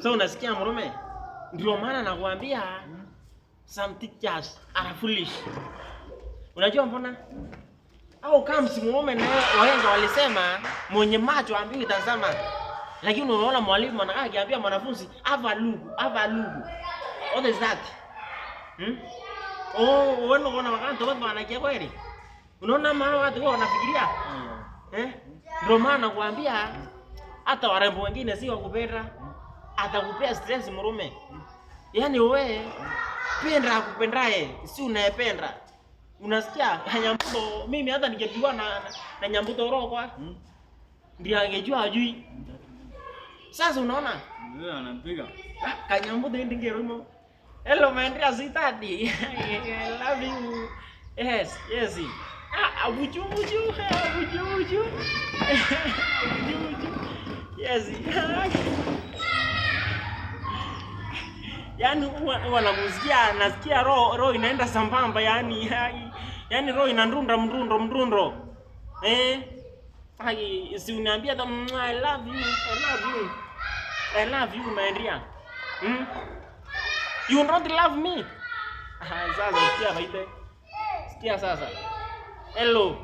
So unasikia mrume? Ndio maana nakwambia some teachers are foolish. Unajua mbona? Au kama msimuome na wahenga walisema mwenye macho ambiwi tazama. Lakini unaona mwalimu anakaa akiambia mwanafunzi have a look, have a look. What is that? Hmm? Oh, wewe unaona wakanto watu wanakia kweli? Unaona maana watu wao wanafikiria? Eh? Ndio maana nakwambia hata warembo wengine si wakupenda. Atakupea stress mrume. Yaani wewe penda akupendaye, si unayependa. Unasikia Nyambuto, mimi hata ningepigwa na Nyambuto roho kwa ndio angejua ajui. Sasa unaona? Ndio anapiga. Ah, Kanyambuto ndi ngerumo. Hello my dear sweetheart. I love you. Yes, yes. Ah, buju buju, buju buju. Buju buju. Yes. Yaani huwa nakusikia, nasikia roho inaenda sambamba yani. Yaani roho inandunda mdundo mdundo. Eh? Ai, si uniambia hata I love you, I love you. I love you my dear. Hmm? You don't love me? Ah, sasa sikia baite. Sikia sasa. Hello.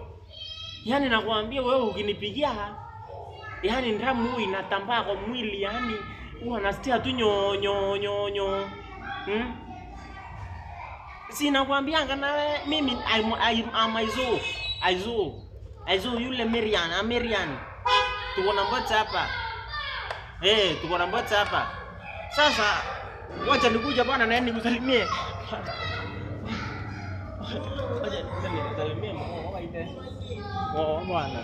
Yaani nakwambia wewe ukinipigia yaani ndamu huwa inatambaa kwa mwili yaani huwa nasikia tu nyo nyo nyo nyo. Hmm? Si nakwambianga na wewe mimi I'm Aizo. Aizo. Aizo yule Marian, Marian. Tuko na mbota hapa. Eh, tuko na mbota hapa. Sasa wacha nikuja bwana na nikusalimie. Wacha nikusalimie mama waite. Oh bwana.